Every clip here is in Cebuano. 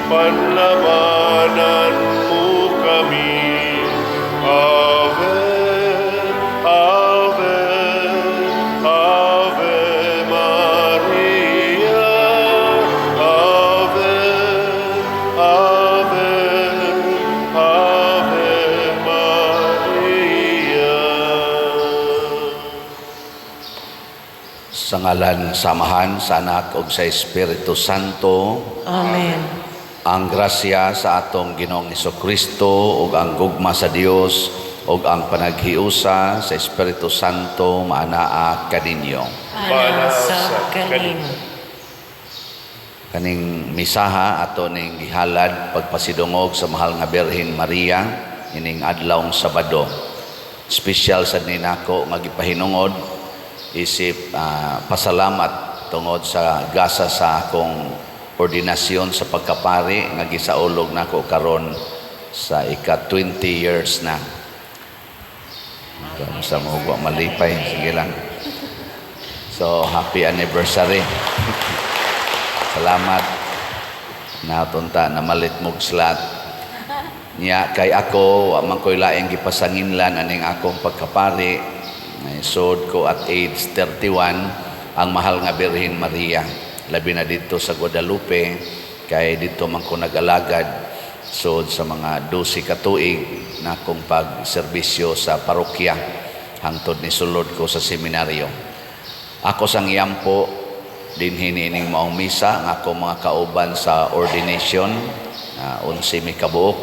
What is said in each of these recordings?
Panlabanan mo kami. Ave, Ave, Ave Maria. Ave, Ave, Ave Maria. Sa ngalan sa Amahan, sa Anak ug sa Espiritu Santo. Amen. Ang grasya sa atong Ginoong Kristo ug ang gugma sa Dios ug ang panaghiusa sa Espiritu Santo maanaa kaninyo. Ana sa kanimo. Kaning misaha ato ning gihalad pagpasidungog sa mahal nga Birhen Maria ining adlawng Sabado. Special sad ni nako nga gipahinungod isip pasalamat tungod sa gasa sa akong ordinasyon sa pagkapari nga gisaulog nako karon sa ika 20 years na. Sa mo malipay, sige lang. So happy anniversary. Salamat. Natunta na malit mog slot. Nya kay ako wa man ko'y laing gipasanginlan aning akong pagkapari. Sod ko at age 31 ang mahal nga Birhen Maria. Labi na dito sa Guadalupe kay dito man ko nag-alagad sod sa mga 12 ka tuig na akong pagserbisyo sa parokya hangtod ni sulod ko sa seminaryo. Ako sang yampo dinhi niining maong misa ang ako mga kauban sa ordination, 11 mi kabuok.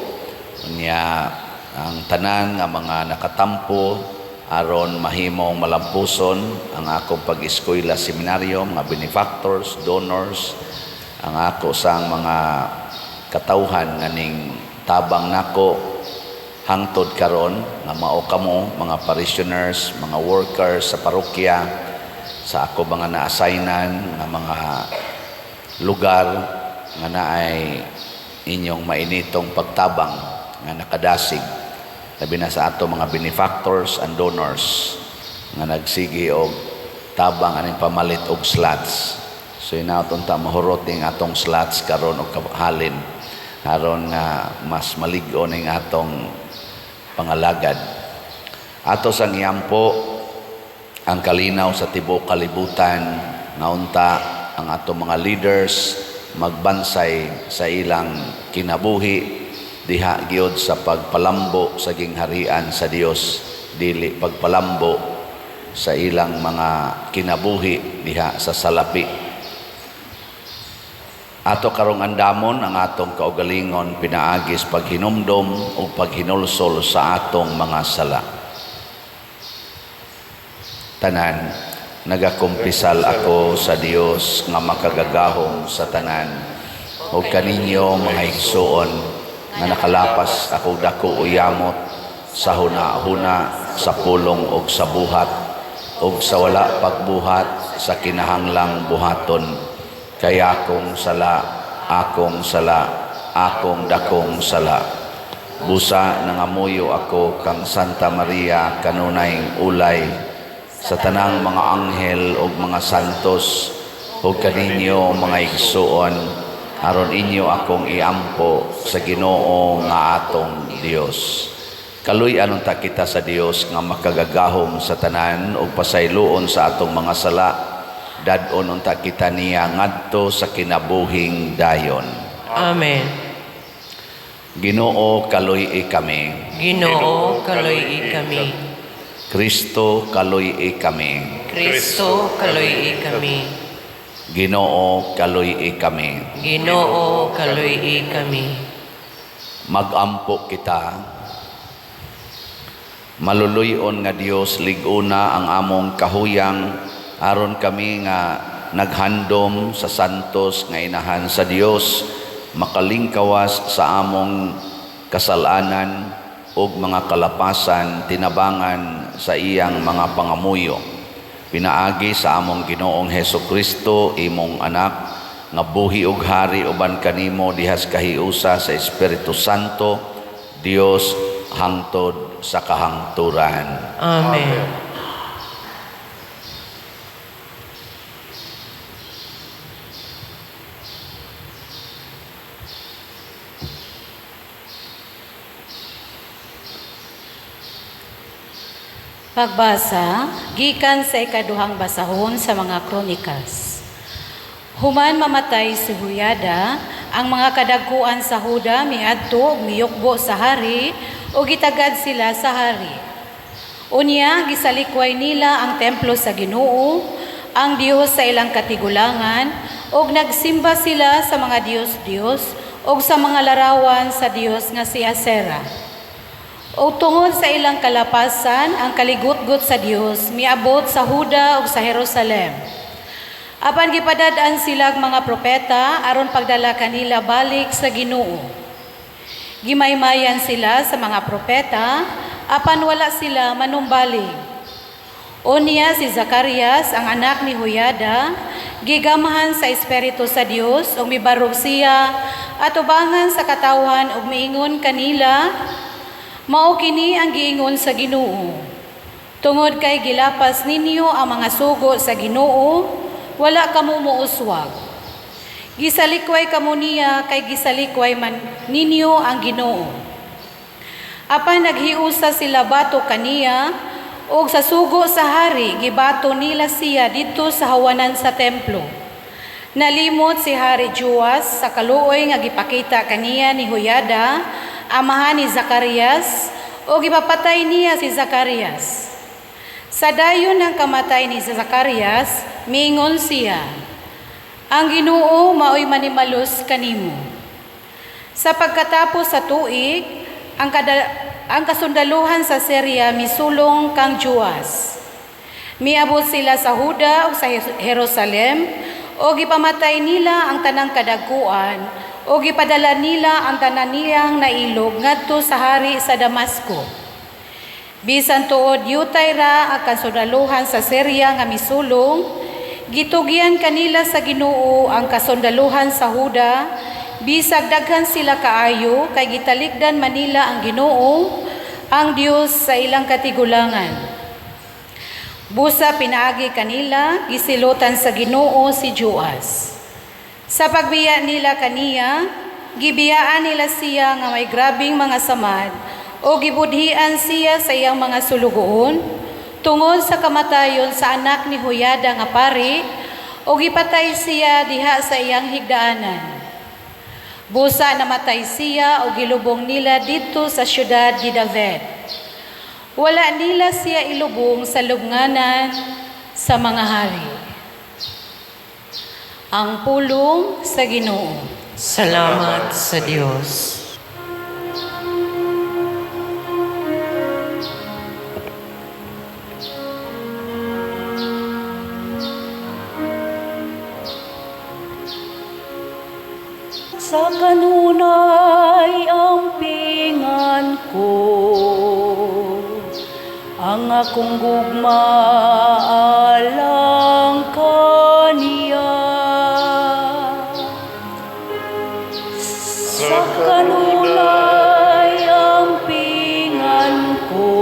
Unya ang tanan nga mga nakatampo aron mahimong malampuson ang akong pag-eskwela seminaryo, mga benefactors, donors, ang ako sang mga katawhan nga ning tabang nako hangtod karon nga mao kamo mga parishioners, mga workers sa parokya, sa ako mga na-assignan nga mga lugar nga naay inyong mainitong pagtabang nga nakadasig, labi na sa ato mga benefactors and donors nga nagsigi og tabang aning pamalit og slots. So inaton ta mahurot ning atong slots karon og halin aron nga mas malig-on ning atong pangalagad. Ato sang yampo ang kalinaw sa tibuok kalibutan nga unta ang atong mga leaders magbansay sa ilang kinabuhi diha gyud sa pagpalambo sa gingharian sa Dios, dili pagpalambo sa ilang mga kinabuhi diha sa salapi. Ato karong andamon ang atong kaugalingon pinaagis paghinumdom ug paghinulsol sa atong mga sala. Tanan, nagakumpisal ako sa Dios nga makagagahom sa tanan ug kaninyo mga igsuon nga nakalapas ako dako o yamot sa huna-huna, sa pulong og sa buhat ug sa wala pagbuhat sa kinahanglang buhaton. Kay akong sala, akong sala, akong dakong sala. Busa nangamuyo ako kang Santa Maria kanunay ulay, sa tanang mga anghel ug mga santos ug kaninyo mga igsuon, aron inyo akong iampo sa Ginoo nga atong Dios. Kaluy-an unta kita sa Dios nga makagagahom sa tanan ug pasayloon sa atong mga sala. Dad-on unta kita niya ngadto sa kinabuhing dayon. Amen. Ginoo, kaluy-i kami. Ginoo, kaluy-i kami. Kristo, kaluy-i kami. Kristo, kaluy-i kami. Ginoo, kaluy-i kami. Ginoo, kaluy-i kami. Magampo kita. Maluluyon nga Dios, lig-una ang among kahuyang aron kami nga naghandom sa santos nga inahan sa Dios makalingkawas sa among kasalanan ug mga kalapasan tinabangan sa iyang mga pangamuyo. Pinaagi sa among Ginoong Heso Kristo, imong anak, nga buhi ug hari uban kanimo dihas kahiusa sa Espiritu Santo, Dios hangtod sa kahangturan. Amen. Pagbasa gikan sa ikaduhang basahon sa mga Kronikas. Human mamatay si Huyada, ang mga kadagkuan sa Huda miadto ug miyukbo sa hari ug gitagad sila sa hari. Unya gisalikway nila ang templo sa Ginoo, ang Dios sa ilang katigulangan, ug nagsimba sila sa mga dios-dios ug sa mga larawan sa Dios nga si Asera. O tungod sa ilang kalapasan, ang kaligutgot sa Dios miabot sa Huda ug sa Jerusalem. Apan gipadad-an sila og mga propeta aron pagdala kanila balik sa Ginoo. Gimaymayan sila sa mga propeta, apan wala sila manumbalik. Unya si Zacarias, ang anak ni Huyada, gigamahan sa espiritu sa Dios ug mibarog siya atubangan sa katawhan ug miingon kanila, "Mao kini ang giingon sa Ginoo. Tungod kay gilapas ninyo ang mga sugo sa Ginoo, wala kamo mouswag. Gisalikway kamo niya kay gisalikway man ninyo ang Ginoo." Apan naghiusa sila batok kaniya ug sa sugo sa hari gibato nila siya didto sa hawanan sa templo. Nalimot si Hari Joas sa kaluoy nga gipakita kaniya ni Huyada, amahan ni Zacarias, o gipapatay niya si Zacarias. Sa dayon ng kamatay ni Zacarias, miingon siya, "Ang Ginoo maoy manimalos kanimo." Sa pagkatapos sa tuig, ang kasundaluhan sa Syria misulong kang Joas. Miabot sila sa Huda ug sa Jerusalem o gipamatay nila ang tanang kadagkuan o gipadala nila ang tanan niyang nailog ngadto sa hari sa Damasco. Bisan tuod yutay ra ang kasundaluhan sa Syria nga misulong, gitugyan kanila sa Ginoo ang kasundaluhan sa Huda, bisag daghan sila kaayo kay gitalikdan man nila ang Ginoo, ang Dios sa ilang katigulangan. Busa pinaagi kanila, gisilutan sa Ginoo si Joas. Sa pagbiya nila kaniya, gibiyaan nila siya nga may grabeng mga samad o gibudhian siya sa iyang mga sulugoon tungod sa kamatayon sa anak ni Huyada nga pari o gipatay siya diha sa iyang higdaanan. Busa namatay siya o gilubong nila didto sa syudad ni David. Wala nila siya ilubong sa lubnganan sa mga hari. Ang pulong sa Ginoo. Salamat sa Dios. Sa kanunay ang pingan ko, ang akong gugma alang kaniya. Sa kanunay ang pingan ko,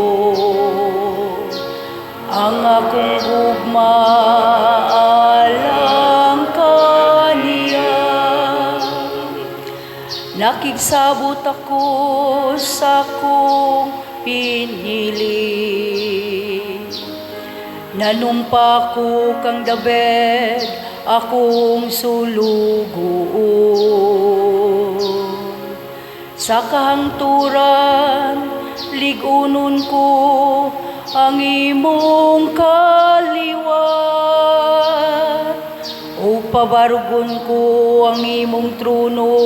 ang akong gugma alang kaniya. Nakigsabot ako sa akong pinili. Nanumpa ko kang David, akong sulugoon. Sa kahangturan, lig-unon ko ang imong kaliwat. O pabarugon ko ang imong trono,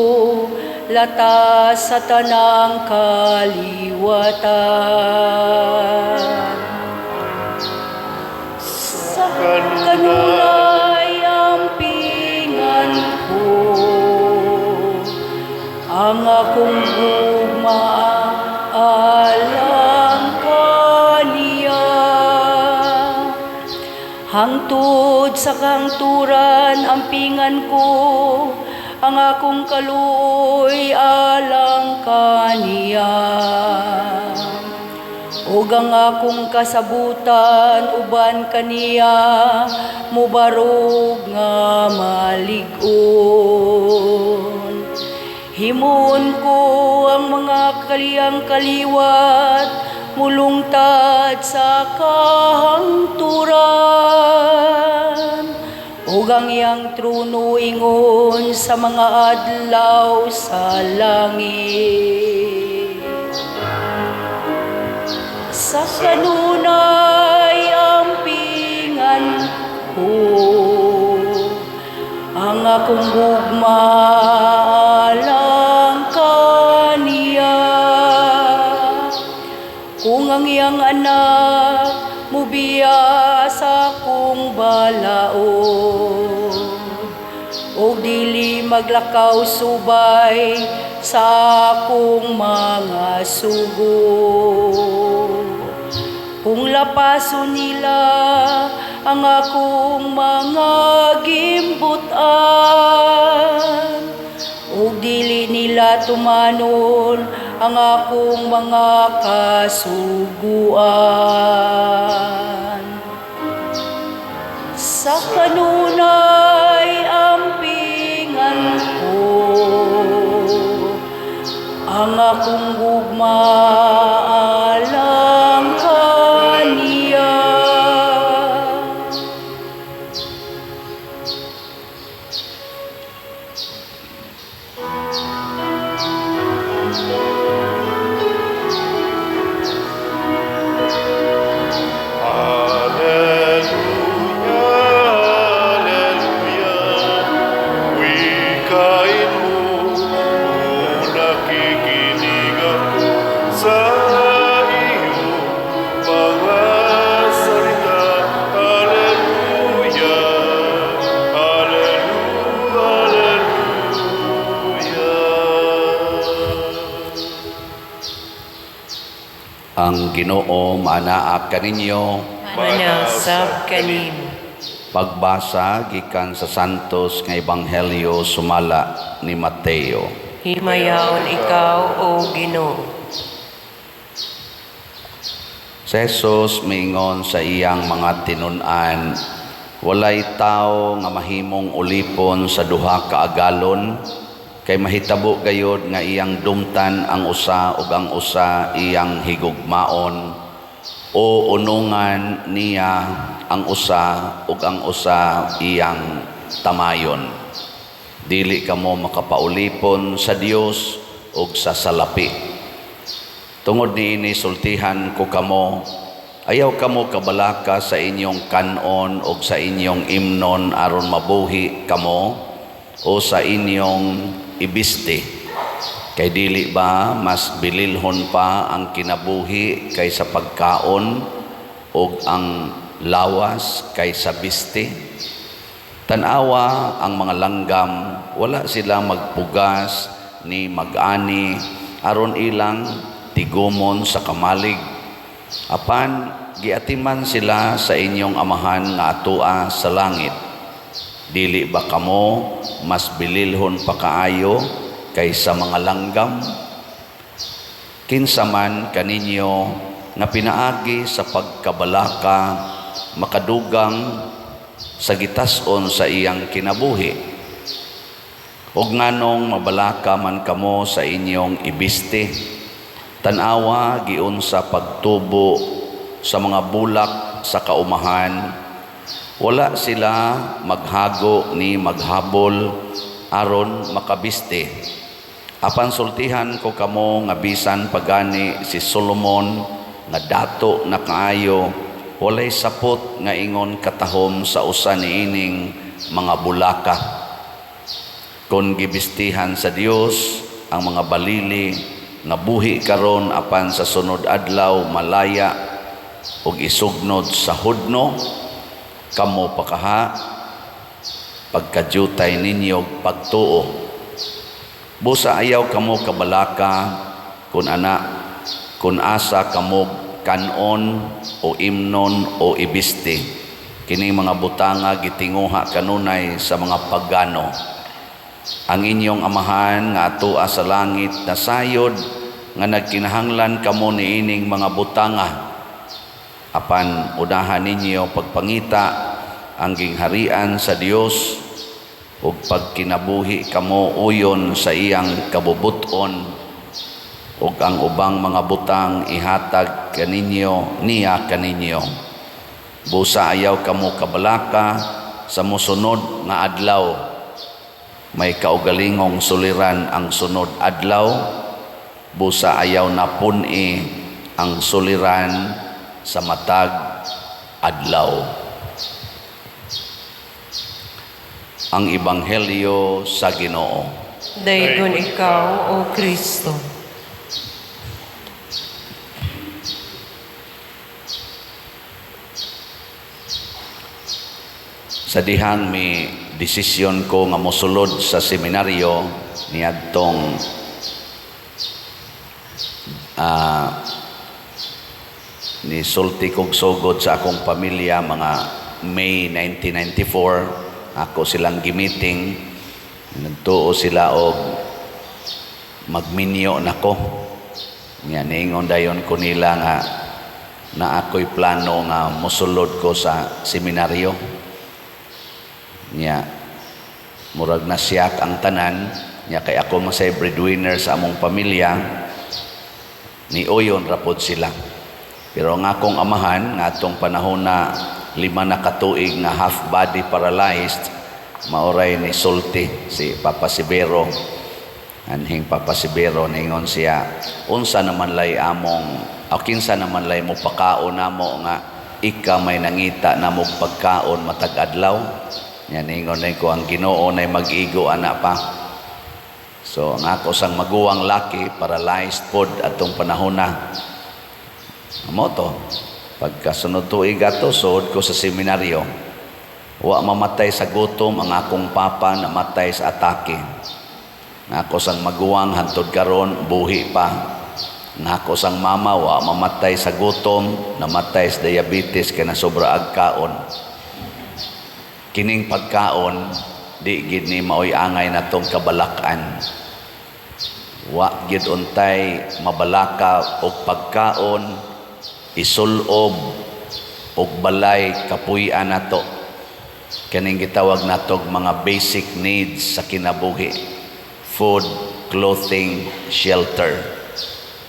latas sa tanang kaliwatan. Sa kanunay ang pingan ko, ang akong gugma alang kaniya. Hangtod sa kahangturan ang pingan ko, ang akong kaluoy alang kaniya. Ug ang akong kasabutan uban kaniya, mubarog nga malig-on. Himuon ko ang mga kaliyang kaliwat, Mulungtad sa kahangturan, ug ang iyang trono ingon sa mga adlaw sa langit. Sa kanunay ampingan ko ang akong gugma alang kaniya. Kung ang iyang anak mubiya sa akong balaod ug dili maglakaw subay sa akong mga sugo, kung lapason nila ang akong mga gimbut-an ug dili nila tumanon ang akong mga kasuguan. Sa kanunay ampingan ko ang akong gugma alang kaniya. Alleluia, Alleluia. Wikain mo, nakikinig ako sa iyong mga salita. Alleluia, Alleluia, Alleluia. Ang Ginoo maanaa kaninyo. Manasab kanimo. Pagbasa gikan sa Santos nga Ebanghelyo sumala ni Mateo. Himayaon ikaw, O Ginoo. Si Jesus miingon sa iyang mga tinun-an, walay tawo nga mahimong ulipon sa duha ka agalon, kay mahitabo gayod nga iyang dumtan ang usa ug ang usa iyang higugmaon, o unungan niya ang usa ug ang usa iyang tamayon. Dili kamo makapaulipon sa Dios ug sa salapi. Tungod niini sultihan ko kamo, ayaw kamo kabalaka sa inyong kanon ug sa inyong imnon aron mabuhi kamo, o sa inyong ibisti. Kay dili ba mas bililhon pa ang kinabuhi kaysa pagkaon ug ang lawas kaysa bisti? Tan-awa ang mga langgam, wala sila magpugas ni mag-ani aron ilang tigumon sa kamalig. Apan giatiman sila sa inyong amahan nga atoa sa langit. Dili ba kamo mas bililhon pa kaayo kaysa mga langgam? Kinsa man kaninyo nga pinaagi sa pagkabalaka makadugang sa gitas-on sa iyang kinabuhi? Ug nganong mabalaka man kamo sa inyong ibisti? Tan-awa giunsa pagtubo sa mga bulak sa kaumahan. Wala sila maghago ni maghabol aron makabisti. Apan sultihan ko kamo nga bisan pagani si Solomon nga dato na kaayo, walay sapot nga ingon katahom sa usa niining mga bulaka. Kon gibistihan sa Dios ang mga balili nga buhi karon apan sa sunod adlaw malaya ug isugnod sa hudno, kamo pakaha pagkadyutay ninyo pagtuo. Busa ayaw kamo kabalaka kun ana kun asa kamo kanon o imnon o ibisti. Kini mga butanga gitinguha kanunay sa mga pagano. Ang inyong amahan nga atoa sa langit nasayod nga nagkinahanglan kamo niining mga butanga. Apan unahan ninyo pagpangita ang gingharian sa Dios ug pagkinabuhi kamo uyon sa iyang kabubuton, Ug ang ubang mga butang ihatag kaninyo niya kaninyo. Busa ayaw kamo kabalaka sa mosunod nga adlaw. May kaugalingong suliran ang sunod adlaw. Busa ayaw napun-i ang suliran sa matag adlaw. Ang Ebanghelyo sa Ginoo. Daygon ikaw, O Kristo. Sa dihang mi desisyon ko nga mosulod sa seminaryo niadtong ni sulti kog sugod sa akong pamilya mga May 1994. Ako silang gimiting, nagtuo sila og magminyo nako. Nya niingon dayon ko nila nga na ako'y plano nga mosulod ko sa seminaryo. Nya murag nasiyak ang tanan. Nya kay ako masay breadwinner sa among pamilya, ni uyon rapod sila. Pero ang akong amahan nga atong panahon na 5 na katuig nga half body paralyzed, maoray ni sulti si Papa Severo. Anhing Papa Severo, ningon siya, unsa naman lay among o kinsa naman lay mo pakaon namo nga ika may nangita namo pagkaon matag adlaw? Nya ningon na ko, ang Ginoo nay mag-igo ana pa. So ang ako sang maguwang laki paralyzed pod atong panahon na. Amo to, pagkasunod tuig ato, suod ko sa seminaryo. Wa mamatay sa gutom ang akong papa, namatay sa atake. Ang ako sang maguwang hantod karon buhi pa. Ang ako sang mama wa mamatay sa gutom, namatay sa diabetes kay nasobra ag kaon. Kining pagkaon di gid ni maoy angay natong kabalakan. Wa gid untay mabalaka og pagkaon, isulob og balay kapuy-an nato. Kaning gitawag natog mga basic needs sa kinabuhi: food, clothing, shelter.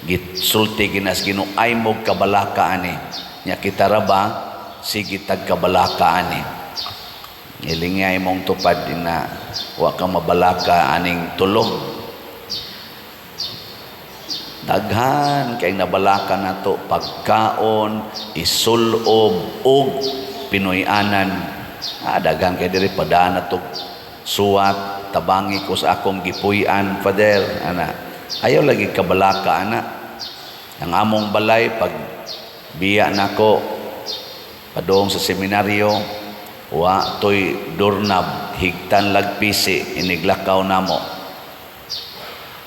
Gisulti ginas Ginoo, ay mo kabalaka ani. Nya kita ra ba sige tag kabalaka ani. Ilingay mong tupad na wa ka mabalaka aning tulog. Daghan kay nabalaka nato pagkaon, isulob og Pinoy-anan. Daghan kay diri padaan nato suwat, tabangi ko sa akong gipuy-an, Father, ana. Ayaw lagi kabalaka ana. Ang among balay pag biya nako padung sa seminaryo, wa toy doorknob, higtan lagpisi iniglakaw namo.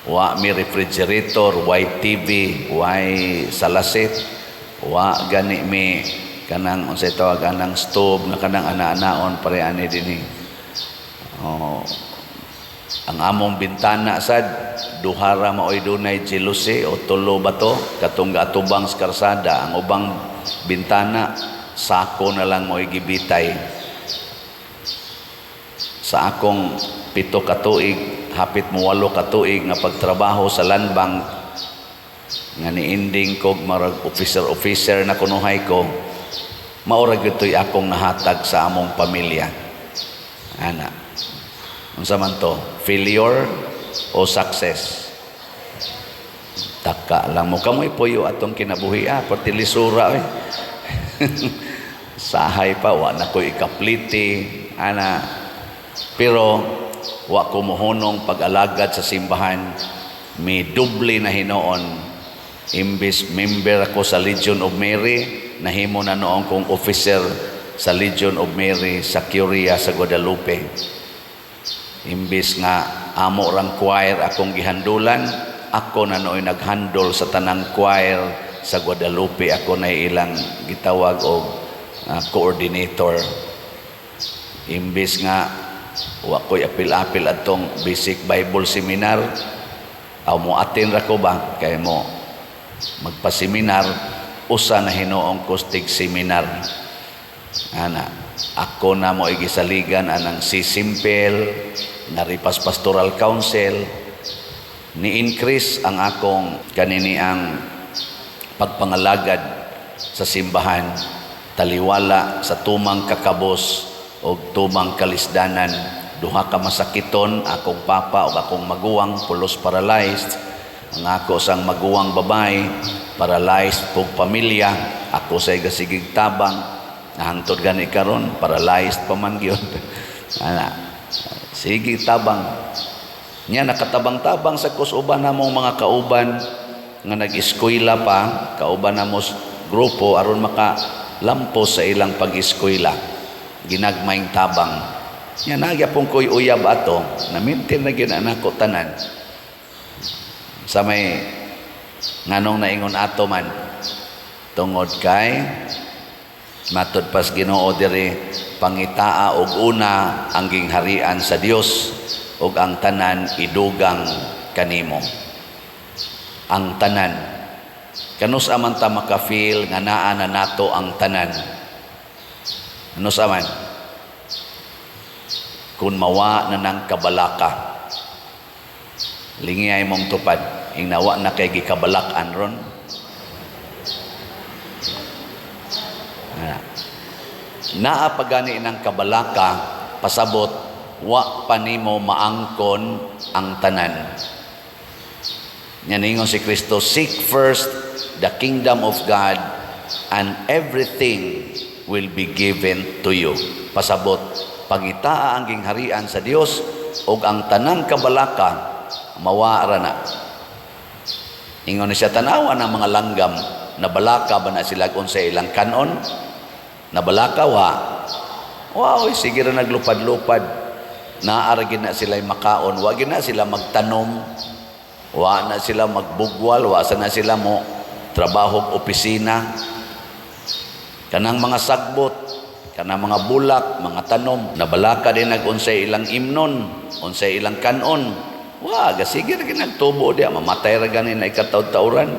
Wa mi refrigerator, way TV, way salasit, wa gani mi kanang unsay tawag anang stove nga kanang ana-anaon pare ani dinhi. Oh, ang among bintana sad duha ra maoy dunay jealousy o tulo ba to katong gaatubang sa karsada. Ang ubang bintana sako na lang mo'y gibitay. Sa akong 7 ka tuig, hapit mo 8 ka tuig nga pagtrabaho sa Land Bank, nga niending kog marag officer-officer na kunuhay ko, maura gyud to'y akong nahatag sa among pamilya. Ana, unsa man to, failure o success? Taka lang mo kamoy puyo atong kinabuhi, pati lisura. Sahay pa, wa na ko'y ikapliti, ana. Pero wa ko mohunong pag-alagad sa simbahan. Mi doble na hinoon. Imbis member ako sa Legion of Mary, nahimo na noon kong officer sa Legion of Mary sa Curia sa Guadalupe. Imbis nga amo rang choir akong gihandulan, ako na nooy naghandol sa tanang choir sa Guadalupe. Ako na ilang gitawag og coordinator. Imbis nga wa ko'y apil-apil atong basic Bible seminar, aw mo atin ra ko ba kay mo magpa-seminar, usa na hinuong kustig seminar. Ana, ako na mo igisaligan anang si Simpel, Naripas Pastoral Council. Ni-increase ang akong kanini ang pagpangalagad sa simbahan, taliwala sa tumang kakabos o tumang kalisdanan. Duha ka masakiton, akong papa o akong maguwang, pulos paralyzed. Ang ako sang maguwang babae, paralyzed pug pamilya. Ako sa gasigig tabang, nahangtod gani karon, paralyzed pa man gyud. Ana, sige tabang. Nya nakatabang-tabang sa kus uban namong mga kauban nga nag-eskwela pa, kauban namo grupo aron maka lampos sa ilang pag-eskwela. Ginagmayng tabang. Nya nagyapon ko'y uyab ato, na-maintain na gyud nako tanan. Sa may nganong naingon ato man, tungod kay matud pas Ginoo diri, pangitaa og una ang gingharian sa Dios ug ang tanan idugang kanimo. Ang tanan. Kanus-a man ta maka-feel nga naa na nato ang tanan? Kanus-a man? Kung mawa na ng kabalaka, lingiyay mong tupad, ingnawa na kay gikabalak-an ron. Naa pa gani ng kabalaka, pasabot, wa pa nimo maangkon ang tanan. Nya ningon si Kristo, seek first the kingdom of God and everything will be given to you. Pasabot, pangitaa ang gingharian sa Dios ug ang tanang kabalaka mawa ra na. Ingon ni siya, tanawa ng mga langgam, nabalaka ba na sila kung sa ilang kanon? Nabalaka wa? Wow, sige ra naglupad-lupad. Naa ra gid na sila makaon, wa gid na sila magtanom, wa na sila magbugwal, wa sa na sila mo trabaho opisina. Kanang mga sagbot, kanang mga bulak, mga tanom, nabalaka din nag-unsay ilang imnon, unsay ilang kanon. Wa, gasige ra gid nagtubo diya, mamatay ra gani na ikataud-tauran.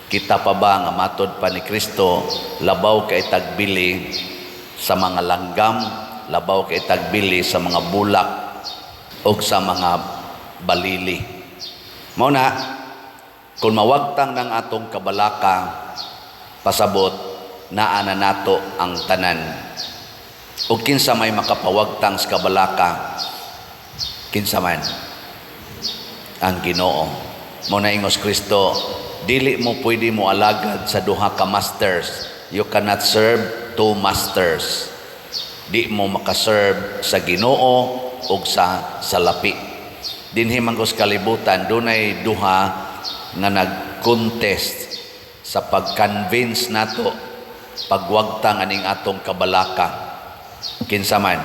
Kita pa ba nga matod pa ni Kristo, labaw kay tagbili sa mga langgam, labaw kay tagbili sa mga bulak o sa mga balili. Mao na, kung mawagtang ng atong kabalaka, pasabot, naa na nato ang tanan. O kinsa may makapawagtang sa kabalaka, kinsa man ang Ginoo. Mao na ingos Kristo, dili mo pwede mo alagad sa duha ka masters. You cannot serve two masters. Di mo makaserve sa Ginoo ug sa salapi. Dinhi man sa kalibutan, dunay duha nga nag-contest sa pag-convince nato pagwagtang aning atong kabalaka. Kinsa man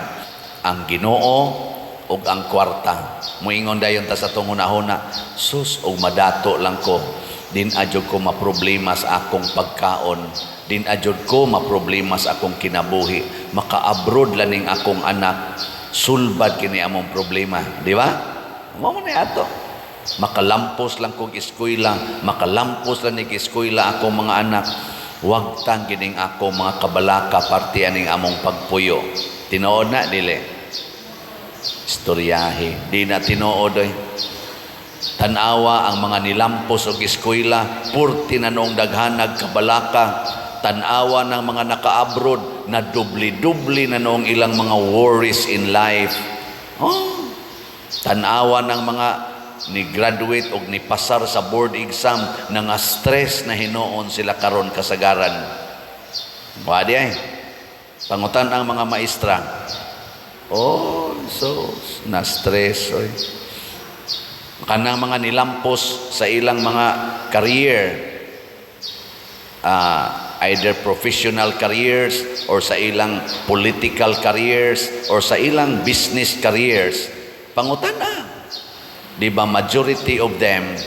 ang Ginoo ug ang kwarta. Moingon dayon ta sa atong hunahuna, sus, og madato lang ko, din adjud ko maproblema sa akong pagkaon, din adjud ko maproblema sa akong kinabuhi, maka-abroad laning akong anak, sulbad kini among problema, di ba? Mao man ni ato. Makalampos lang kog eskwela, makalampos lang ni eskwela akong mga anak, wagtang kining ako mga kabalaka parte aning among pagpuyo. Tinuod na dili? Istoryahe, di na tinuod oy. Tan-awa ang mga nilampos og eskwela, purti na noong daghanag kabalaka. Tan-awa ng mga naka-abroad, na dubli-dubli na noong ilang mga worries in life. Oh. Tan-awa ng mga ni graduate og ni pasar sa board exam, na nga stress na hinuon sila karon kasagaran. Wadi ay. Pangutan ang mga maestra. Oh, so na stress oy. Kanang mga nilampos sa ilang mga career, either professional careers or sa ilang political careers or sa ilang business careers, pangutan na. Di ba majority of them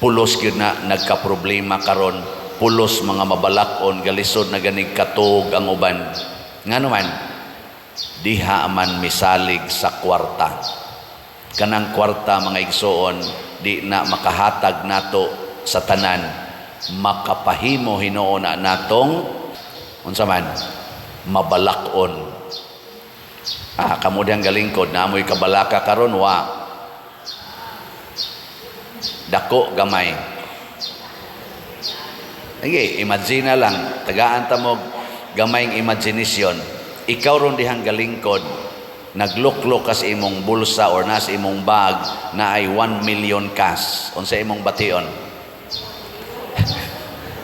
pulos gyud na nagka-problema karon, pulos mga mabalak-on, galisod na ganig katog ang uban. Ngano man, diha man misalig sa kwarta. Kanang kwarta mga igsoon, di na makahatag nato sa tanan, makapahimo hinuon na natong unsa man mabalak-on. Kamo dihang galingkod, naamoy kabalaka karon wa. Dako, gamay? Sige, imagine na lang. Tagaan ta mo gamayng imagination. Ikaw ron dihang galingkod, nagluklok ka sa imong bulsa or nasa imong bag na ay 1 million cash. Unsa imong bation?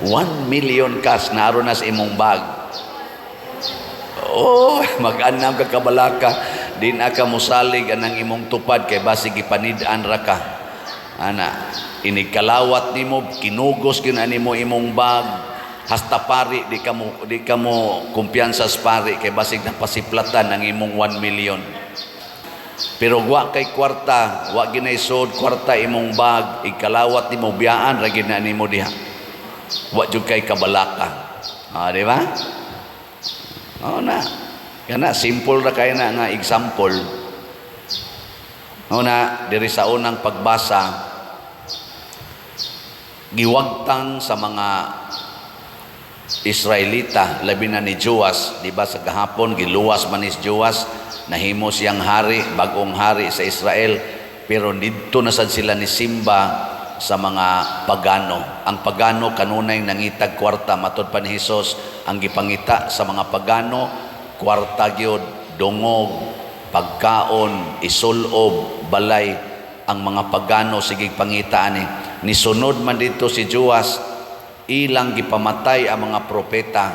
1 million cash na aron na sa imong bag. Oh, mag-anam ka kabalaka, di na ka musalig anang imong tupad kay basig gipanid-an ra ka. Ana, inigkalawat nimo, kinugos gyud na nimo imong bag. Hasta pari di ka mo kumpiyansa sa pari kay basig napasiplatan ang imong 1 million. Pero wa kay kwarta, wa ginay sud kwarta imong bag, igkalawat nimo, biyaan ra gyud na nimo diha. Wa jud kay kabalaka. Ah, di ba? Oo na. Kana simple ra kay na nga example. Oo na, diri sa unang pagbasa, giwagtang sa mga Israelita, labi na ni Joas, di ba sa gahapon giluwas man ni Joas, nahimo siyang hari, bagong hari sa Israel, pero didto na sad sila ni simba sa mga pagano. Ang pagano kanunay nangitag kwarta, matod pa ni Hesus, ang gipangita sa mga pagano kwarta gyud, dungog, pagkaon, isulob, balay. Ang mga pagano sige pangita ani. Nisunod man dito si Joas, ilang gipamatay ang mga propeta.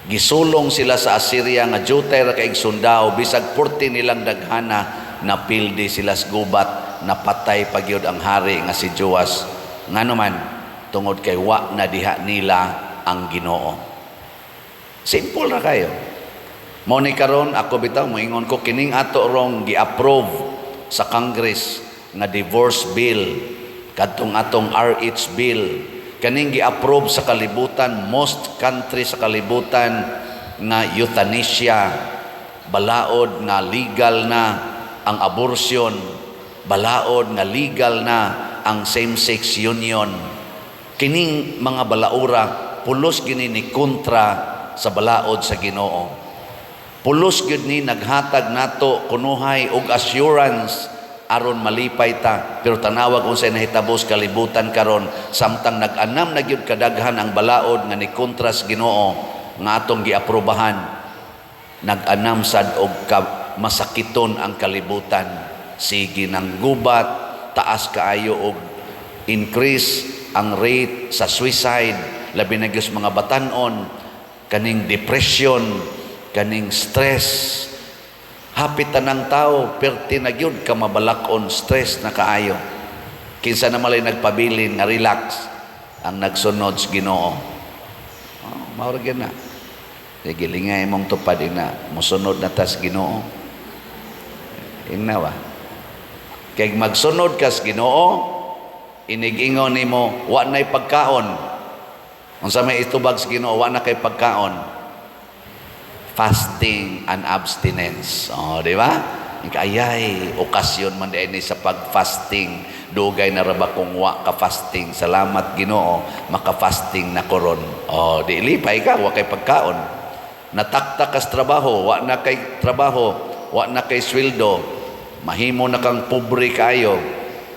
Gisulong sila sa Assyria nga jutay ra kay sundao, bisag purti nilang daghana, napildi sila sa gubat, napatay pa gyud ang hari nga si Joas. Ngano man? Tungod kay wa na diha nila ang Ginoo. Simple ra kayo. Mo ni karon ako bitaw moingon ko, kining ato rong gi-approve sa Congress nga divorce bill, kadtong atong RH bill, kaning gi-approve sa kalibutan, most country sa kalibutan nga euthanasia, balaod nga legal na ang abortion, balaod nga legal na ang same-sex union. Kining mga balaura pulos gini ni kontra sa balaod sa Ginoo. Pulos gyud ni naghatag nato kunuhay og assurance aron malipay ta, pero tanawag unsay nahitabo sa kalibutan karon samtang nag-anam na gyud kadaghan ang balaod nga ni kontra sa Ginoo nga atong giaprobahan. Nag-anam sad og ka, masakiton ang kalibutan, sige ng gubat, taas kaayo og increase ang rate sa suicide, labi na gyud sa mga batanon, kaning depression, kaning stress. Hapit tanang tao perti na gyud ka mabalak-on, stress na kaayo. Kinsa na malay nagpabilin nga relax? Ang nagsunod sa Ginoo. Oh, mao ra gyud na. Sige, lingay imong tupad ina, musunod na tas Ginoo. Ingna ba? Kay magsunod kas Ginoo, inigingon nimo wa nay pagkaon. Unsa may itubag sa Ginoo? Wa na kay pagkaon. Fasting and abstinence. Oh, di ba? Ayay, okasyon man diay ni sa pag-fasting. Dugay na ra ba kung wa ka fasting. Salamat Ginoo, maka-fasting na koron. Oh, di lipay ka, wa kay pagkaon. Nataktak kas trabaho, wa na kay trabaho, wa na kay sweldo. Mahimo na kang pobre kayo.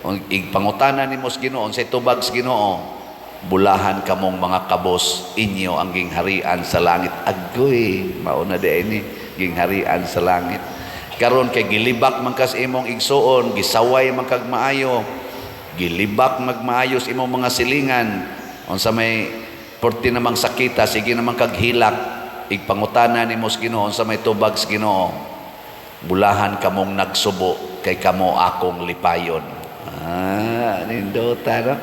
Igpangutana nimo sa Ginoo, unsay tubag sa Ginoo? Bulahan kamong mga kabos, inyo ang gingharian sa langit. Agoy, mao na di ni gingharian sa langit. Karon kay gilibak man kas imong igsuon, gisaway man kag maayo, gilibak magmaayos imong mga silingan. Unsa may porti namang sakita, sige namang kag hilak, igpangutana nimo sa Ginoo, unsa may tubag sa Ginoo? Bulahan kamong nagsubo kay kamo akong lipayon. Ah, nindota no?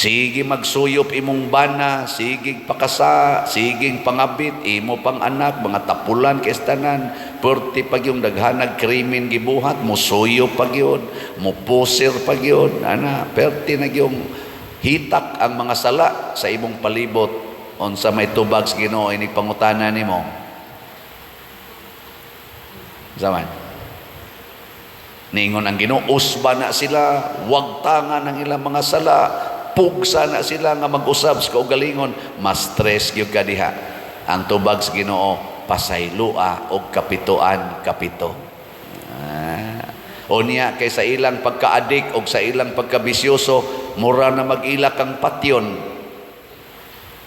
Sige magsuyop imong bana, sige pakasa, sige pangabit, imo pang anak, mga tapulan kay tanan, perti pag yung daghanag krimen gibuhat, musuyop pag yun, mupusir pag yun, ana, perti na yung hitak ang mga sala sa imong palibot. Unsa may tubag sa Ginoo inig pangutana nimo? Zaman. Ningon ang Ginoo, usba na sila, wagtangan ang ilang mga sala, pugsa na sila nga mag-usab sa kaugalingon, mas stress gyud ka diha. Ang tubag sa Ginoo, pasaylua og kapituan kapito. Ah. O niya kay sa ilang pagka-addict o sa ilang pagkabisyoso, mura na mag-ila kang patyon.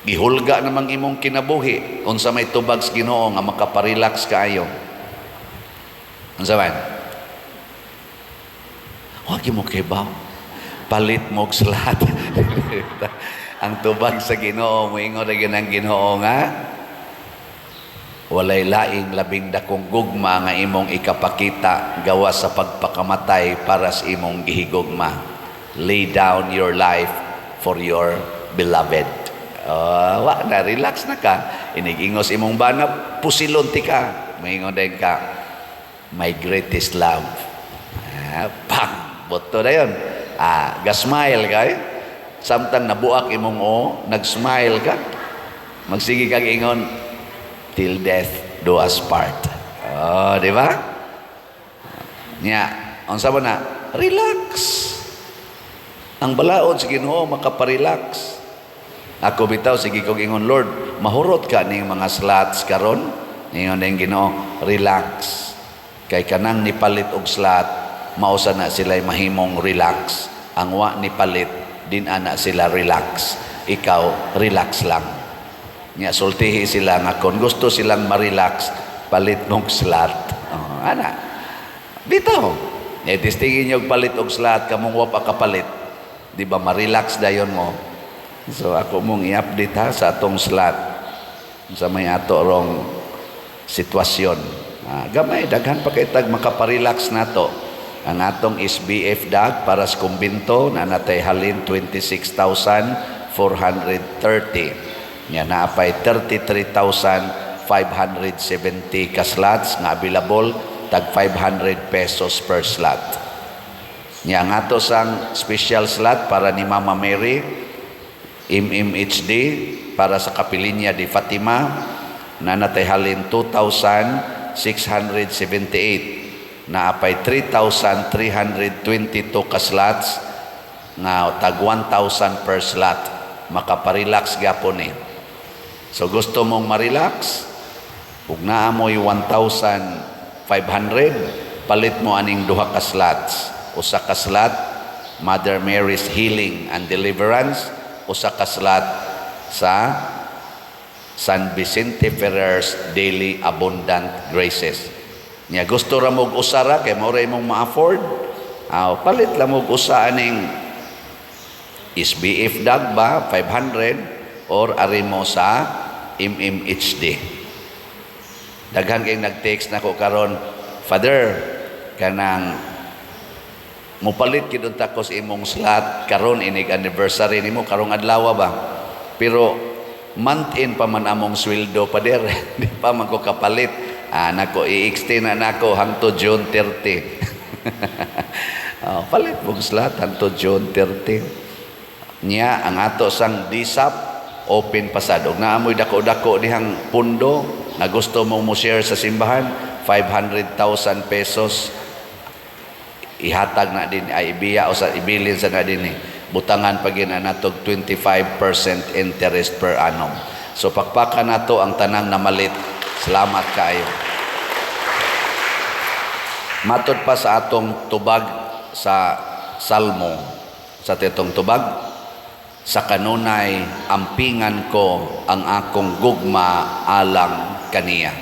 Gihulga namang imong kinabuhi unsa may tubag sa Ginoo nga makaparelax kaayo? Unsa man? Wa mo kibaw. Palit mo og slot. Ang tubag sa Ginoo, moingon ra ang Ginoo nga walay laing labing dakong gugma nga imong ikapakita gawas sa pagpakamatay para sa imong gihigugma. Lay down your life for your beloved. Wa na, relax na ka. Inigingos imong bana, pusilon ti ka. Moingon din ka, "My greatest love." Ah, pang, boto na yun. Ah, ga-smile ka eh. Samtang nabuak imong o, nag-smile ka. Magsige kag ingon, "Till death do us part." Oh, di ba? Nya, unsa ba na? Relax. Ang balaod sa Ginoo makaparelax. Ako bitaw sige kog ingon, "Lord, mahurot ka ning mga slots karon." Ingon ning Ginoo, "Relax." Kay kanang nipalit og slot, mao sa na sila'y mahimong relax. Ang wa nipalit, din ana sila relax. Ikaw, relax lang. Nya sultihi sila nga kung gusto silang ma-relax, palit mong slot. Oh, ana. Bitaw. E testingin niyo palit og slot kamong wa pa kapalit. Di ba ma-relax dayon mo? So ako mong i-update ha sa atong slot sa may ato rong sitwasyon. Ah, gamay daghan pa kay tag makaparelax nato. Ang atong SBF dag para sa kumbinto na natay halin 26,430. Nya naapay 33,570 ka slots nga available, tag 500 pesos per slot. Nya ang ato sang special slot para ni Mama Mary, MMHD, para sa Kapilinya di Fatima na natay halin 2,678, naapay 3,322 ka slots nga tag 1,000 per slot. Makaparelax gyapon eh. So gusto mong ma-relax, ug naa mo'y 1,500, palit mo aning duha ka slots. Usa ka slot, Mother Mary's Healing and Deliverance, usa ka slot sa San Vicente Ferrer's Daily Abundant Graces. Nya gusto ra mo og usa ra kay mao ra imong ma-afford, ah, palit lang mo og usa aning SBF dag ba 500 or ari mo sa MMHD. Daghan kay nag-text nako karon, "Father, kanang mupalit gid unta ko sa imong slot karon inig anniversary nimo karong adlaw ba. Pero month in pa man among sweldo, Pader. Di pa man ko kapalit." Ah, nako, i-extend na nako hangtod June 30. Oh, palit mong slot hangtod June 30. Nya ang ato sang DSAP open pasad. Og naa moy dako-dako dihang pundo na gusto mong mo share sa simbahan, 500,000 pesos ihatag na din ay ibiya o sa ibilin sa na din eh. Butangan pa gina natog 25% interest per annum. So pakpakan nato ang tanang namalit. Salamat kaayo. Matod pa sa atong tubag sa Salmo, sa tetong tubag, sa kanunay ampingan ko ang akong gugma alang kaniya.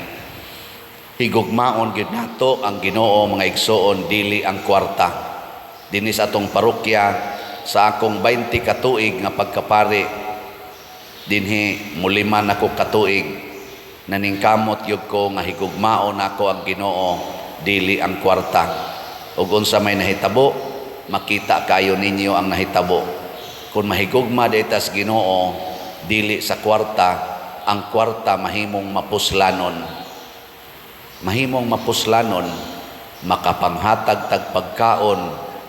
Higugmaon gyud nato ang Ginoo, mga igsoon, dili ang kwarta. Dinhi sa atong parokya, sa akong 20 ka tuig nga pagkapari, dinhi mulima nako katuig, naningkamot gyud ko nga higugmaon nako ang Ginoo, dili ang kwarta. Ug unsa may nahitabo, makita kayo ninyo ang nahitabo. Kung mahigugma tas Ginoo dili sa kwarta, ang kwarta mahimong mapuslanon. Mahimong mapuslanon, makapanghatag tag pagkaon,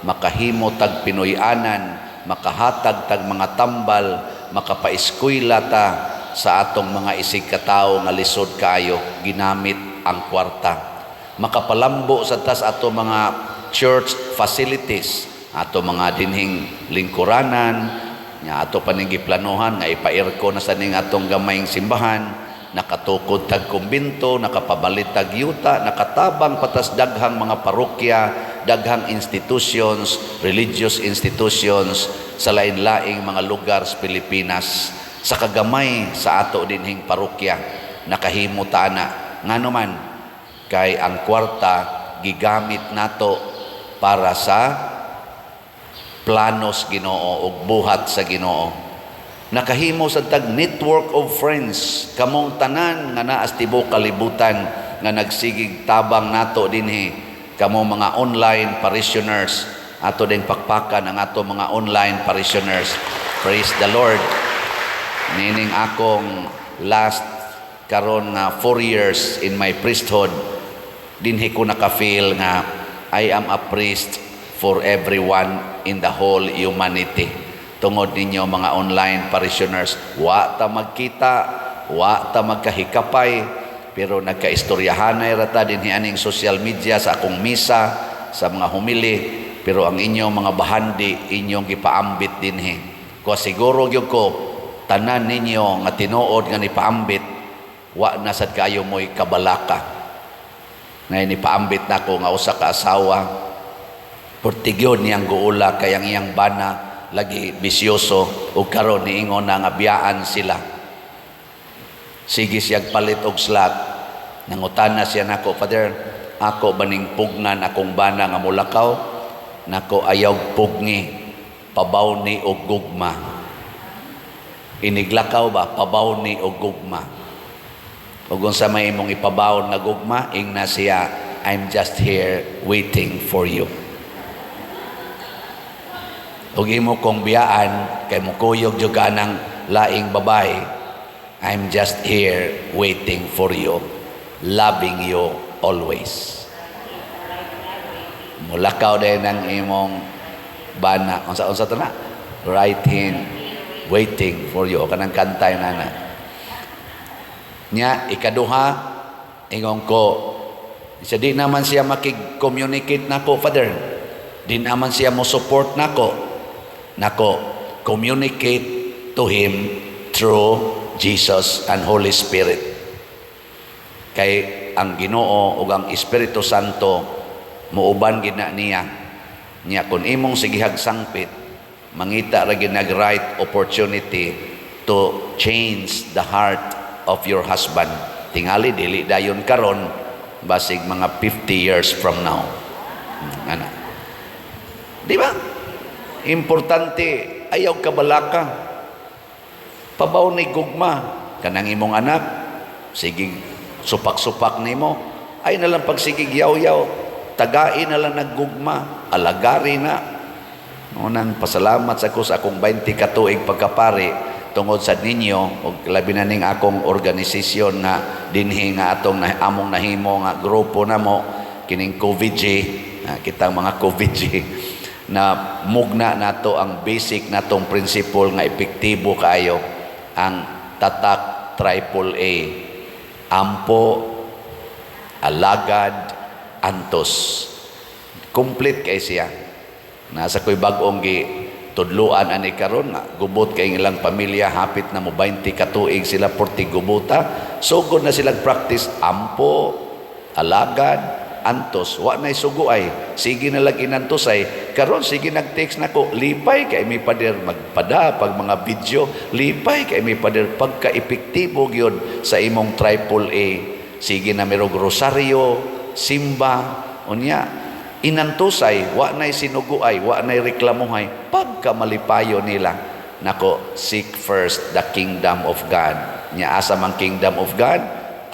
makahimo tag Pinoy-anan, makahatag tag mga tambal, makapaeskwela ta sa atong mga isig katawo nga lisod kaayo ginamit ang kwarta. Makapalambo sa tas ato mga church facilities, ato mga dinhing lingkuranan, nya ato pa ning giplanohan nga ipa-aircon na sa ning atong gamayng simbahan, nakatukod tag kumbinto, nakapabalit tag yuta, nakatabang patas daghang mga parokya. daghang institutions, religious institutions sa lain-laing mga lugar sa Pilipinas, sa kagamay sa ato dinhing parokya nakahimo ta ana. Ngano man? Kay ang kwarta gigamit nato para sa planos Ginoo ug buhat sa Ginoo. Nakahimo sa tag network of friends, kamong tanan nga naa sa tibuok kalibutan nga nagsigig tabang nato dinhi, kamo mga online parishioners. Ato ding pakpakan ang ato mga online parishioners. Praise the Lord. Nining akong last karon nga 4 years in my priesthood, dinhi ko naka-feel nga I am a priest for everyone in the whole humanity tungod ninyo, mga online parishioners. Wa ta magkita, wa ta magkahikapay, pero nagkaistoryahanay ra ta dinhi aning social media sa akong misa, sa mga homily, pero ang inyong mga bahandi inyong gipaambit dinhi ko. Siguro gyud ko tanan ninyo nga tinuod nga nipaambit, wa na sad kayo mo'y kabalaka. Ngayon nipaambit nako nga usa ka asawa, portigyon niyang guula kay ang iyang bana lagi bisyoso, ug karon niingon na nga biyaan sila. Sige siyag palit og slot. Nangutana siya nako, "Father, ako baning pugnan akong bana nga mulakaw?" Nako, "Ayaw pugni, pabaw ni og gugma. Iniglakaw ba, pabaw ni og gugma." Ug unsa may imong ipabawon nga gugma? Ingna siya, "I'm just here waiting for you." Ug imo kong biyaan kay mukuyog jud ka ng laing babae, "I'm just here waiting for you, loving you always." Mulakaw din ang imong bana. Unsa unsa to na? "Right hand waiting for you." O kanang kantay na na. Nya ikaduha, ingon ko siya, di naman siya makig-communicate nako, Father. Di naman siya mo support nako. Nako, "Communicate to him through Jesus and Holy Spirit." Kay ang Ginoo ug ang Espiritu Santo muuban gid na niya. Nya kung imong sigihag sangpit, mangita ra gid nag right opportunity to change the heart of your husband. Tingali dili dayon karon, basig mga 50 years from now. Ana. Di ba? Importante, ayaw kabalaka. Pabaw ni gugma kanang imong anak, sige supak-supak nimo, ay na lang pagsigig yaw-yaw, tagain na lang naggugma, alagari na. Unang pasalamat sa ko sa akong 20 katuig pagkapari tungod sa ninyo ug labi na ning akong organisasyon nga dinhi nga atong na, among nahimo nga grupo namo kining COVID-G, kitang mga COVID-G na mugna nato ang basic natong principle nga epektibo kaayo, ang tatak triple A: ampo, alagad, antos. Complete kay siya. Nasa ko'y bag-ong gi tudluan ani karon nga gubot kay ilang pamilya, hapit na mo 20 katuig sila porti gubuta. Sugod na silang practice ampo, alagad, antos. Wa nay suguay, sige na lang inantosay. Karon sige nag-text nako, "Lipay kay mi, Pader," magpada pag mga video, "Lipay kay mi, Pader." Pagka epektibo gyud sa imong triple A. Sige na mirog rosaryo, simba, unya inantusay, wa nay sinuguay, wa nay reklamuhay, pagka malipayo nila. Nako, seek first the kingdom of God. Nya asa man kingdom of God?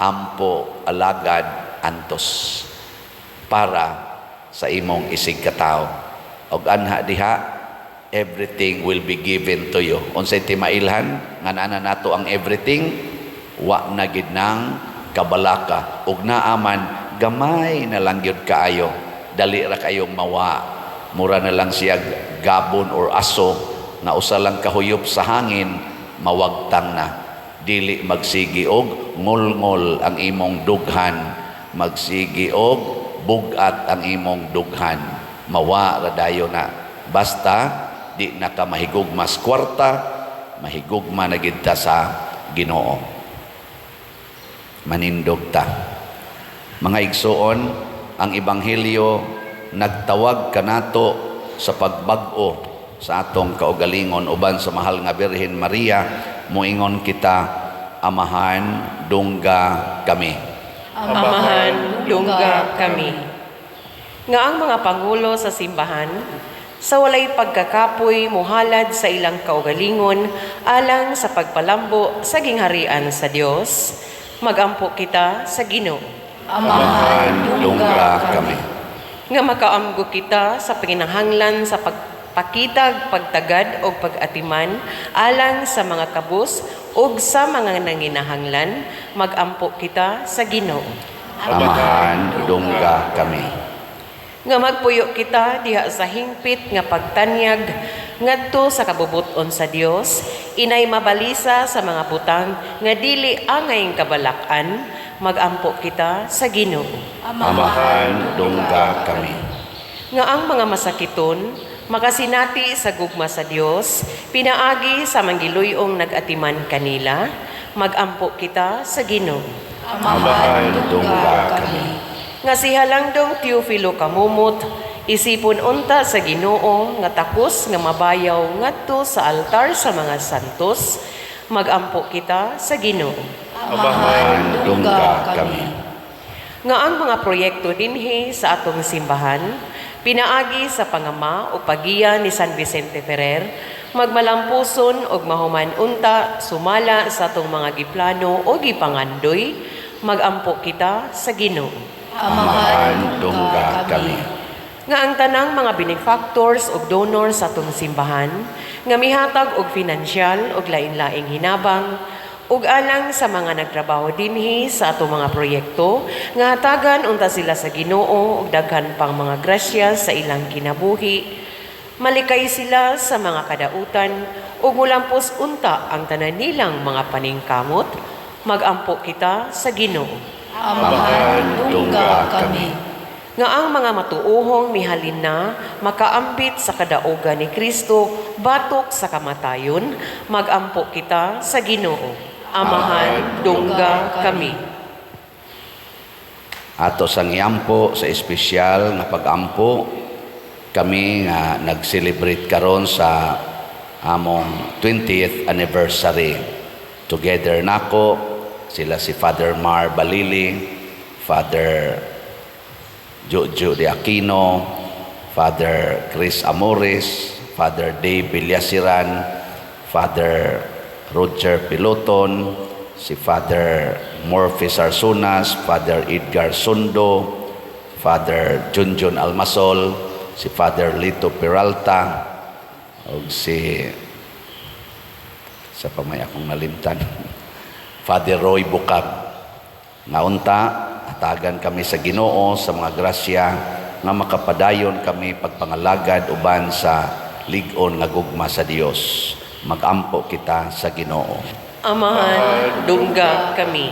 Ampo, alagad, antos. Para sa imong isig katao. Og anha diha, everything will be given to you. Unsay timailhan nga naa na nato ang everything, wa na gid nang kabalaka, ug naaman gamay na lang gyud kaayo, dali ra kayong mawa. Mura na lang siya gabon or aso nga usa lang kahuyop sa hangin, mawagtang na. Dili magsigi og ngolngol ang imong dughan, magsigi og bugat ang imong dughan, mawa ra dayon na, basta di na ka mahigugma sa kwarta, mahigugma na gid ta sa Ginoo. Manindog ta, mga igsuon. Ang ebanghelyo nagtawag kanato sa pagbag-o sa atong kaugalingon uban sa mahal nga Birhen Maria, moingon kita: Amahan, dungga kami. Amahan, dungga kami. Nga ang mga pangulo sa simbahan, sa walay pagkakapoy muhalad sa ilang kaugalingon alang sa pagpalambo sa gingharian sa Dios, magampo kita sa Ginoo. Amahan, dungga kami. Nga makaamgo kita sa panginahanglan sa pagpakitag, pagtagad o pag-atiman alang sa mga kabus ug sa mga nanginahanglan, magampo kita sa Ginoo. Amahan, dungga kami. Nga magpuyo kita diha sa hingpit nga pagtanyag ngadto sa kabubut-on sa Dios, inay mabalisa sa mga butang nga dili angay kabalak-an, magampo kita sa Ginoo. Amahan, dungga kami. Nga ang mga masakiton makasinati sa gugma sa Dios pinaagi sa manggiluyong nag-atiman kanila, magampo kita sa Ginoo. Amahan, dungga kami. Nga si Halangdong Teofilo Camomot isipon unta sa Ginoo nga takos nga mabayaw ngadto sa altar sa mga santos, magampo kita sa Ginoo. Amahan, dungga kami. Nga ang mga proyekto dinhi sa atong simbahan pinaagi sa pangama o pagiya ni San Vicente Ferrer magmalampuson og mahuman unta sumala sa atong mga giplano o gipangandoy, magampo kita sa Ginoo. Amahan, dungga kami. Nga ang tanang mga benefactors ug donors sa atong simbahan nga mihatag og finansyal ug lain-laing hinabang ug alang sa mga nagtrabaho dinhi sa atong mga proyekto, nga hatagan unta sila sa Ginoo og daghan pang mga grasya sa ilang kinabuhi, malikay sila sa mga kadautan ug mulampos unta ang tanan nilang mga paningkamot, magampo kita sa Ginoo. Amahan, dungga kami. Nga ang mga matuohong mihalin na makaambit sa kadaugan ni Kristo batok sa kamatayon, magampo kita sa Ginoo. Amahan, dungga kami. Ato sang iampo sa espesyal nga pagampo kami nga nag-celebrate karon sa among 20th anniversary. Together nako sila si Father Mar Balili, Father Jojo de Aquino, Father Chris Amores, Father Dave Villasiran, Father Roger Piloton, si Father Murphy Sarsunas, Father Edgar Sundo, Father Junjun Almasol, si Father Lito Peralta, ug si sa pamay akong nalimtan, Father Roy Bukag. Nga unta, hatagan kami sa Ginoo sa mga grasya nga makapadayon kami pagpangalagad uban sa lig-on nga gugma sa Dios. Magampo kita sa Ginoo. Amahan, dungga kami.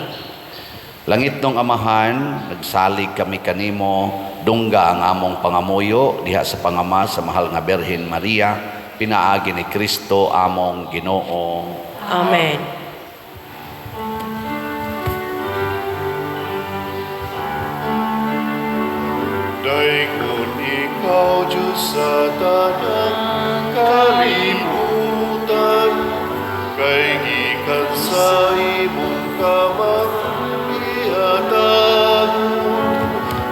Langitnong Amahan, nagsalig kami kanimo, dungga ang among pangamuyo diha sa pangama sa mahal nga Birhen Maria, pinaagi ni Kristo among Ginoo. Amen. Daygon ikaw, Diyos, sa tanang kalibutan, kay gikan sa imong kamang ihatag,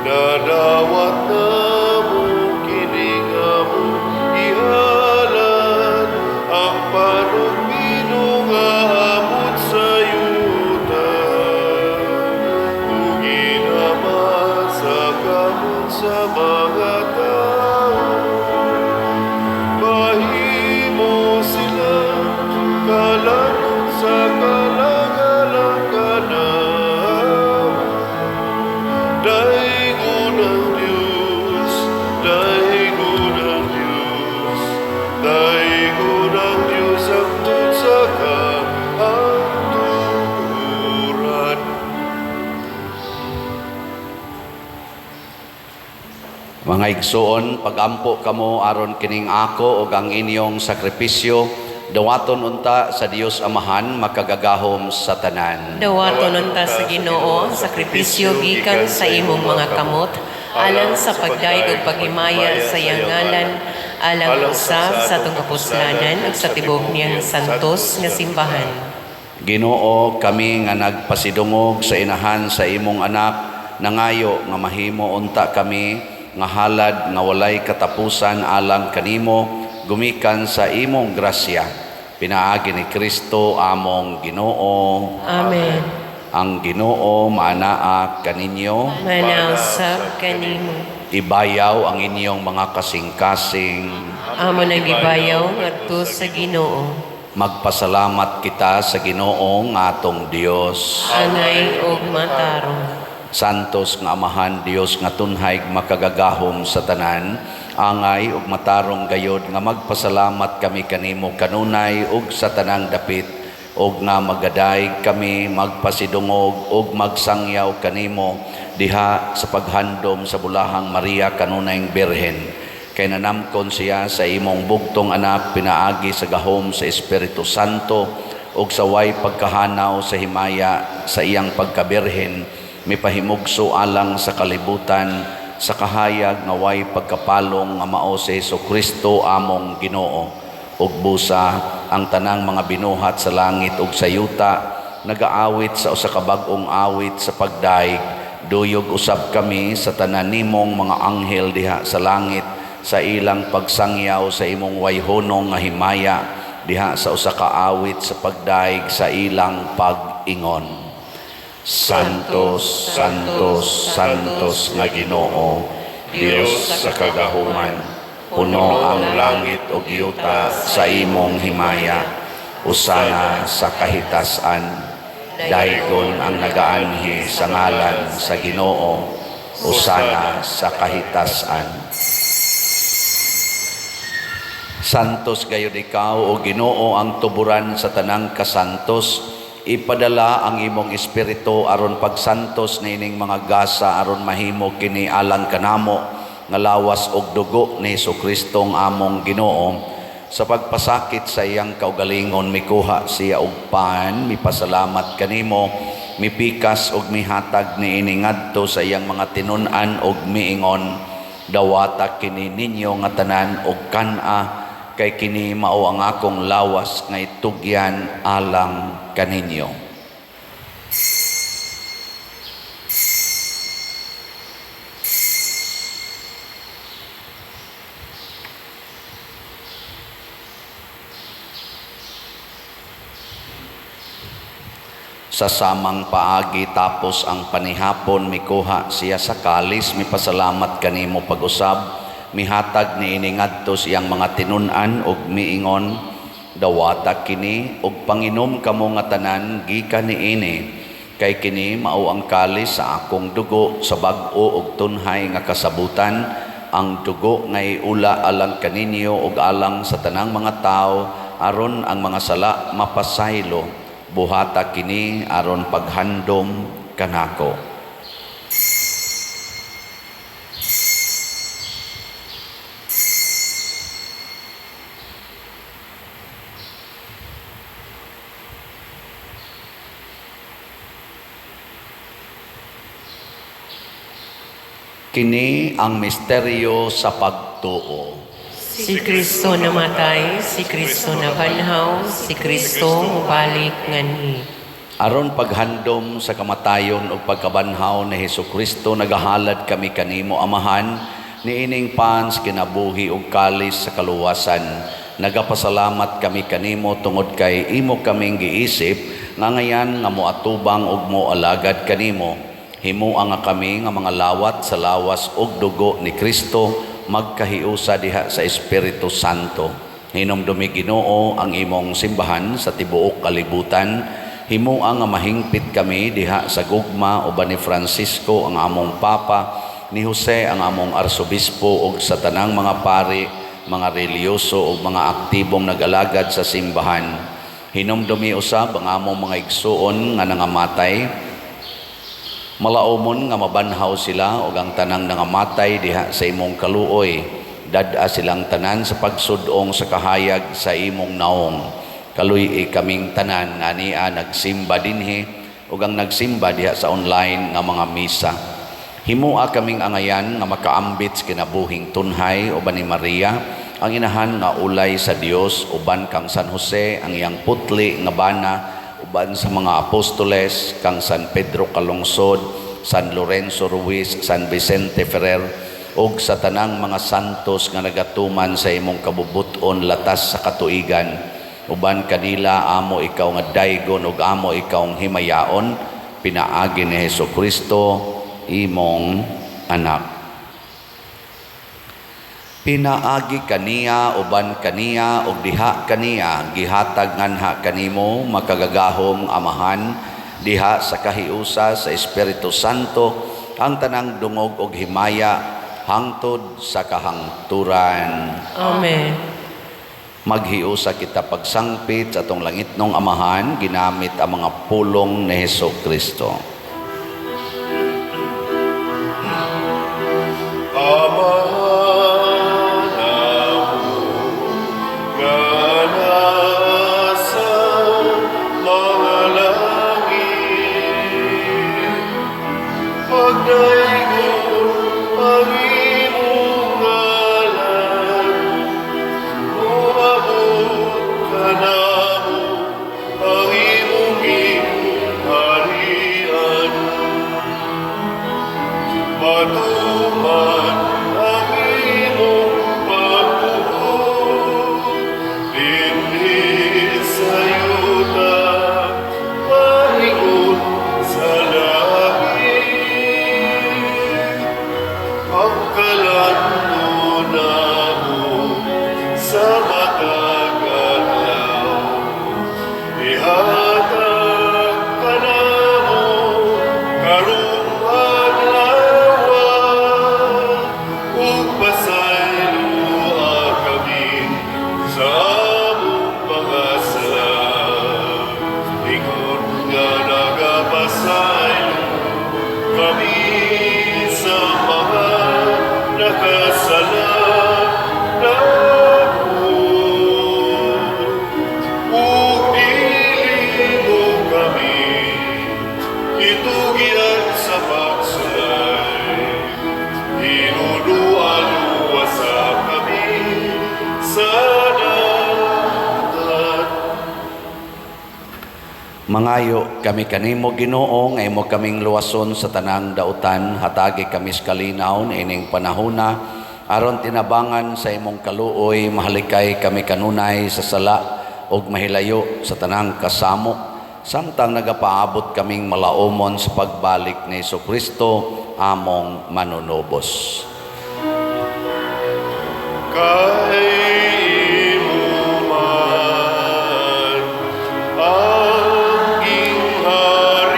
nadawat namo kining among ihalad, ang panugmino nga amot sa yuta. Ug inama sa kamot sa mga tao, mahimo sila kalanon sa kalagalang kanamo. Daygon ang Diyos, daygon ang Diyos, daygon ang Diyos hangtod sa kahangturan. Mga igsuon, pagampo kamo aron kining ako ug ang inyong sakripisyo dawaton unta sa Dios Amahan makagagahom sa tanan. Dawaton unta sa Ginoo, sakripisyo gikan sa imong mga kamot, Alang sa pagdayeg ug paghimaya sa iyang ngalan, alang usab sa atong kapuslanan ug sa tibuok niyang santos nga simbahan. Ginoo, kami nga nagpasidungog sa inahan sa imong anak, nangayo nga mahimo unta kami nga halad nga walay katapusan alang kanimo, gumikan sa imong grasya. Pinaagi ni Kristo among Ginoo. Amen. Ang Ginoo maanaa kaninyo. Manausab kanimo. Ibayaw ang inyong mga kasing-kasing. Amo nang gibayaw ngadto sa Ginoo. Magpasalamat kita sa Ginoo nga atong Dios. Angay ug matarong. Santos nga Amahan, Dios nga tunhay makagagahom sa tanan, angay ug matarong gayod nga magpasalamat kami kanimo kanunay ug sa tanang dapit, ug nga magadayeg kami magpasidungog ug magsangyaw kanimo diha sa paghandom sa bulahang Maria kanunayng Birhen. Kay nanamkon siya sa imong bugtong anak pinaagi sa gahom sa Espiritu Santo ug sa way pagkahanaw sa himaya sa iyang pagkabirhen, mipahimugso alang sa kalibutan sa kahayag nga way pagkapalong nga mao si Hesukristo among Ginoo. Ug busa ang tanang mga binuhat sa langit ug sa yuta nagaawit sa usa ka bag-ong awit sa pagdayeg. Duyog usab kami sa tanan nimong mga anghel diha sa langit sa ilang pagsangyaw sa imong wayhonong nga himaya diha sa usa ka awit sa pagdayeg sa ilang pag-ingon. Santos, Santos, Santos nga Ginoo, Dios sa kagahuman, puno ang langit ug yuta sa imong himaya. Usana sa kahitasan, daygon ang nagaanhi sa ngalan sa Ginoo, usana sa kahitasan. Santos gayud ikaw o Ginoo, ang tuburan sa tanang kasantos. Ipadala ang imong espiritu aron pagsantos niining mga gasa aron mahimo kini alang kanamo nga lawas og dugo ni Hesukristo ang among Ginoo. Sa pagpasakit sa iyang kaugalingon, mikuha siya og pan, mipasalamat kanimo, mipikas og mihatag niini ngadto sa iyang mga tinun-an og miingon: "Dawata kini ninyo nga tanan og kan-a, kay kini mao ang akong lawas nga itugyan alang kaninyo." Sa samang paagi, tapos ang panihapon, mikuha siya sa kalis, mipasalamat kanimo pag-usab, mihatag niini ngadto sa iyang mga tinun-an ug miingon: "Dawata kini ug panginom kamo nga tanan gikan niini, kay kini mao ang kalis sa akong dugo sa bag-o ug tunhay nga kasabutan, ang dugo nga iula alang kaninyo ug alang sa tanang mga tawo aron ang mga sala mapasaylo. Buhata kini aron paghandom kanako." Kini ang misteryo sa pagtuo. Si Kristo namatay, si Kristo nabanhaw, si Kristo mubalik nganhi. Aron paghandom sa kamatayon ug pagkabanhaw ni Hesukristo, nagahalad kami kanimo, Amahan, niining pan sa kinabuhi ug kalis sa kaluwasan. Nagapasalamat kami kanimo tungod kay imo kaming giisip nga ngayan nga moatubang ug moalagad kanimo. Himoa nga kami nga mga lawat sa lawas ug dugo ni Kristo magkahiusa diha sa Espiritu Santo. Hinumdumi, Ginoo, ang imong simbahan sa tibuok kalibutan. Himoa nga mahingpit kami diha sa gugma uban ni Francisco ang among Papa, ni Jose ang among Arsobispo ug sa tanang mga pari, mga relihiyoso ug mga aktibong nag-alagad sa simbahan. Hinumdumi usab ang among mga igsuon nga nangamatay. Malaumon nga mabanhaw sila ug ang tanang nangamatay diha sa imong kaluoy. Dad-a silang tanan sa pagsud-ong sa kahayag sa imong naong. Kaluy-i kaming tanan nga ania nagsimba dinhi ug ang nagsimba diha sa online nga mga misa. Himua kaming angayan nga makaambit sa kinabuhing tunhay uban ni Maria, ang inahan nga ulay sa Dios, uban kang San Jose, ang iyang putli nga bana, uban sa mga apostoles, kang San Pedro Calungsod, San Lorenzo Ruiz, San Vicente Ferrer, ug sa tanang mga santos nga nagatuman sa imong kabubut-on latas sa katuigan. Uban kanila amo ikaw nga daygon ug amo ikaw himayaon, pinaagi ni Hesus Kristo, imong anak. Pinaagi kaniya, uban kaniya, ug diha kaniya, gihatag nganha kanimo, makagagahom Amahan, diha sa kahiusa sa Espiritu Santo, ang tanang dungog ug himaya hangtod sa kahangturan. Amen. Maghiusa kita pagsangpit sa atong langitnong Amahan ginamit ang mga pulong ni Hesus Kristo. Amahan namo nga nasa mga langit, pagdaygon ang imong ngalan, moabot kanamo ang imong gingharian. Matuman ang imong pagbuot dinhi sa yuta pahigon sa langit. Ang kalan-on namo sa matag adlaw, ihatag kanamo karong adlaw, ug pasayloa kami sa among mga sala, ingon nga nagapasaylo kami sa mga nakasala namo. Ug dili mo kami itugyan sa pagsulay, hinudoa luwasa kami sa dautan. Mangayo kami kanimo, Ginoo, nga imo kaming luwason sa tanang dautan. Hatagi kami sa kalinaw ining panahona, aron tinabangan sa imong kaluoy mahalikay kami kanunay sa sala ug mahilayo sa tanang kasamo, samtang nagapaabot kaming malaumon sa pagbalik ni Kristo, among manunubos. Kay imo man ang gingharian,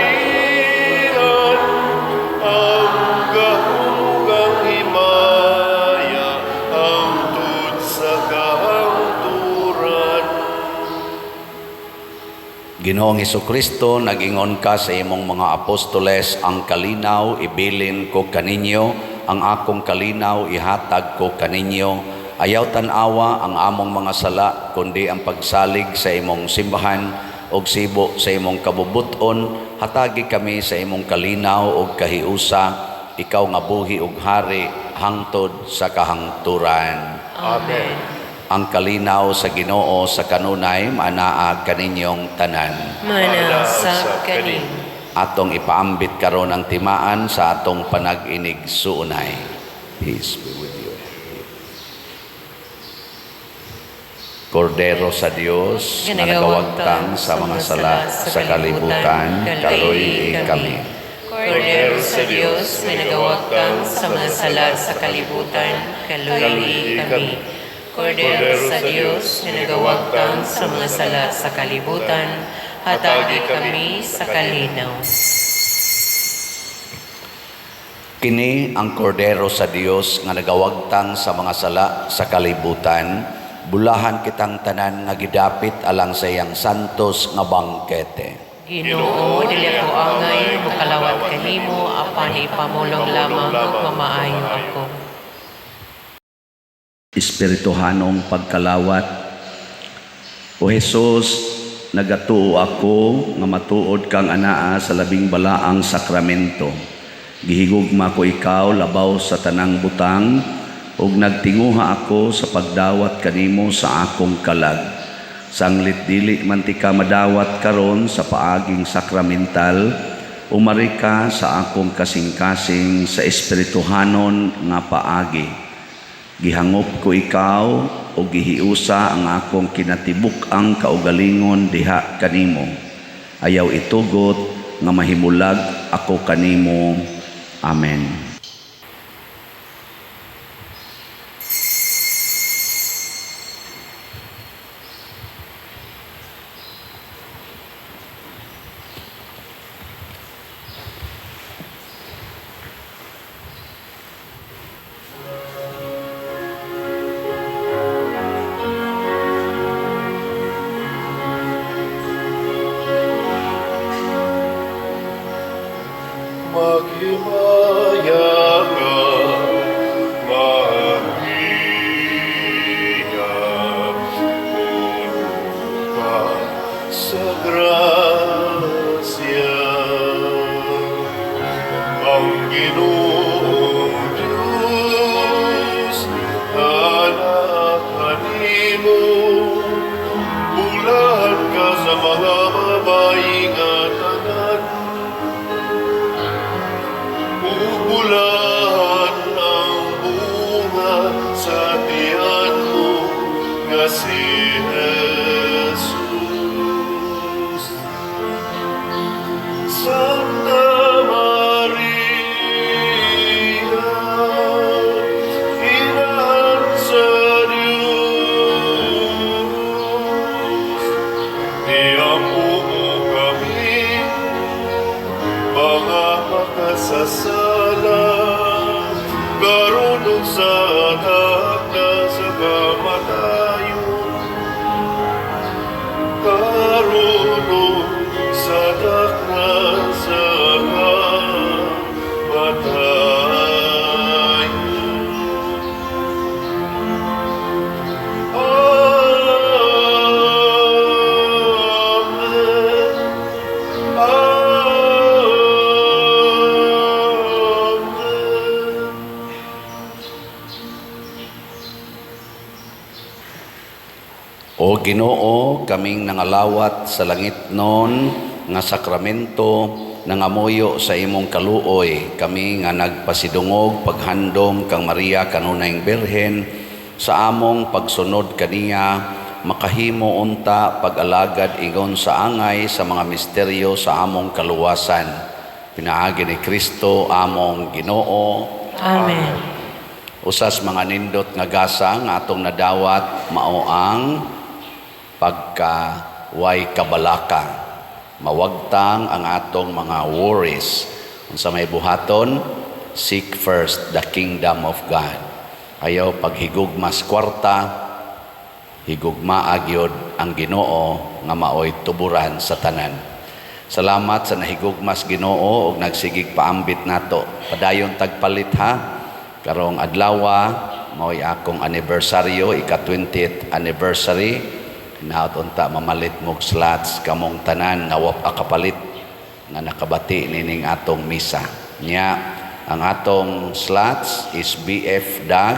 ang gahom ug ang himaya, hangtod sa kahangturan. Ginoong Kristo, nag-ingon ka sa imong mga apostoles, "Ang kalinaw ibilin ko kaninyo, ang akong kalinaw ihatag ko kaninyo." Ayaw tan-awa ang among mga sala, kundi ang pagsalig sa imong simbahan, ug sibo sa imong kabubuton, hatagi kami sa imong kalinaw ug kahiusa, ikaw nga buhi ug hari hangtod sa kahangturan. Amen. Ang kalinaw sa Ginoo sa kanunay maanaa kaninyong tanan. Maanaa sab kanimo. Atong ipaambit karon ang timaan sa atong panag-inigsuonay. Peace be with you. Kordero sa Dios nga nagawagtang sa mga sala sa kalibutan, kaluy-i kami. Kordero sa Dios nga nagawagtang sa mga sala sa kalibutan, kaluy-i kami. Kordero sa Dios nga nagawagtang sa mga sala sa kalibutan, hatagi kami sa kalinaw. Kini ang Kordero sa Dios nga nagawagtang sa mga sala sa kalibutan. Bulahan kitang tanan nga gidapit alang sa iyang santos nga bangkete. Ginoo, dili ako angay mokalawat kanimo, apan ipamulong lamang ug mamaayo ako. Espirituhanong pagkalawat. O Hesus, nagatuo ako nga matuod kang anaa sa labing balaang sakramento. Gihigugma ko ikaw labaw sa tanang butang ug nagtinguha ako sa pagdawat kanimo sa akong kalag. Sanglit dili man tika madawat karon sa paaging sakramental, umari ka sa akong kasing-kasing sa espirituhanon nga paagi. Gihangop ko ikaw o gihiusa ang akong kinatibuk-ang kaugalingon diha kanimo. Ayaw itugot nga mahimulag ako kanimo. Amen. Maghimaya ka, Maria, puno ka sa grasya. Ang Ginoong Diyos, anak kanimo, bulahan ka sa mga babae nga tanan. Ug bulahan ang bunga sa tiyan mo nga si Jesus. Santa Maria, Inahan sa Diyos, iampo mo kami mga makasasala, karon ug sa takna sa kamatayon, karon ug sa takna sa kamatayon. Amen. Amen. O Ginoo, kaming nangalawat sa langitnon nga sakramento, nangamuyo sa imong kaluoy, kami nga nagpasidungog paghandom kang Maria kanunayng Birhen sa among pagsunod kaniya makahimo unta pag-alagad ingon sa angay sa mga misteryo sa among kaluwasan. Pinaagi ni Kristo among Ginoo. Amen. Usas mga nindot nga gasa nga atong nadawat mao ang pagka way kabalaka. Mawagtang ang atong mga worries. Unsa may buhaton, seek first the kingdom of God. Ayaw paghigugmas kwarta, higugmaa gyud ang Ginoo nga maoy tuburan sa tanan. Salamat sa nahigugmas Ginoo og nagsigig paambit nato. Padayon tagpalit ha. Karong adlawa maoy akong anibersaryo, ika 20th anniversary. Hinaot unta mamalit mog slots kamong tanan nga wa pa kapalit nga nakabati nining atong misa. Nya ang atong slots is BF DAG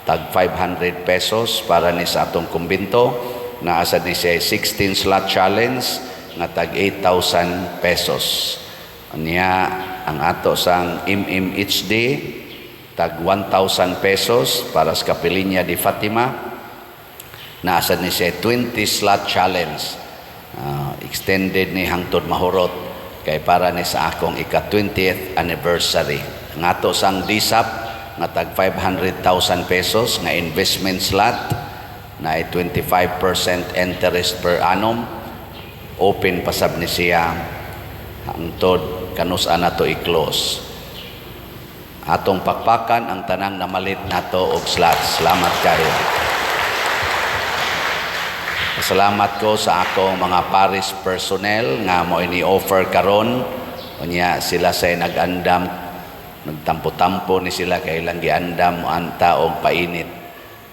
tag 500 pesos para ni sa atong kumbinto. Naa sad ni siya 16 slot challenge nga tag 8,000 pesos. Nya ang ato sang MMHD tag 1,000 pesos para sa Kapilinya di Fatima. Naa sad ni siya 20 slot challenge. Extended ni hangtod mahurot kay para ni sa akong ika 20th anniversary. Ang ato sang DSAP nga tag 500,000 pesos nga investment slot na ay 25% interest per annum. Open pa sab ni siya hangtod kanus-a nato i-close. Atong pakpakan ang tanang namalit nato og slots. Salamat kayo. Salamat ko sa akong mga parish personnel nga mo ini-offer karon. Unya sila say nag-andam, nagtampo-tampo ni sila kay ilang giandam anta og painit.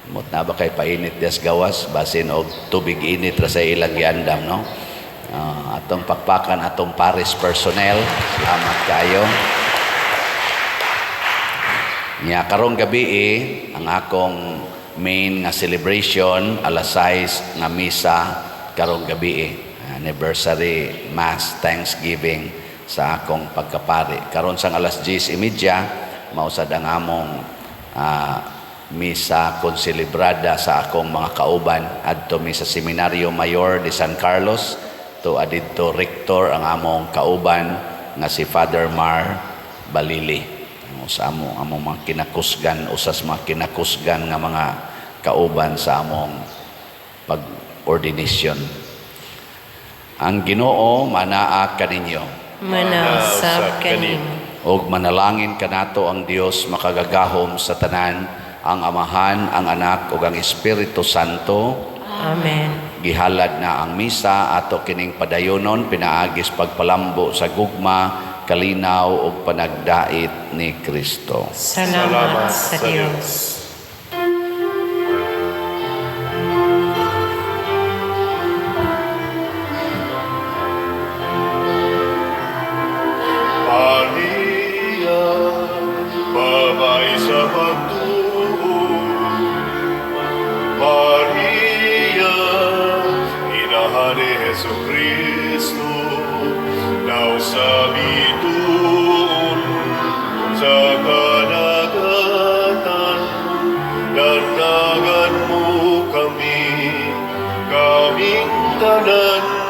Mot na ba kay painit des gawas basin og tubig init ra sa ilang giandam, no? Atong pakpakan atong parish personnel. Salamat kayo. Nya karong gabi eh, ang akong main nga celebration, alas 6 nga misa karong gabi eh. Anniversary Mass Thanksgiving sa akong pagkapari. Karon sang alas 10:30 mausad ang among misa konselebrada sa akong mga kauban adto mi sa Seminario Mayor de San Carlos to adidto rector ang among kauban nga si Father Mar Balili. Ang sa among mga kinakusgan, usas mga kinakusgan nga mga kauban sa among pag-ordination. Ang Ginoo manaa kaninyo. Manausab kanimo. Ug manalangin kanato ang Dios makagagahom sa tanan, ang Amahan, ang Anak ug ang Espiritu Santo. Amen. Gihalad na ang misa, ato kining padayonon pinaagis pagpalambo sa gugma, kalinaw ug panagdait ni Kristo. Salamat sa Dios. Maria, babae sa pagtuo. Maria, inahan ni Hesu Kristo, daw sa bituon sa kadagatan, dandagan mo kami, kaming tanan.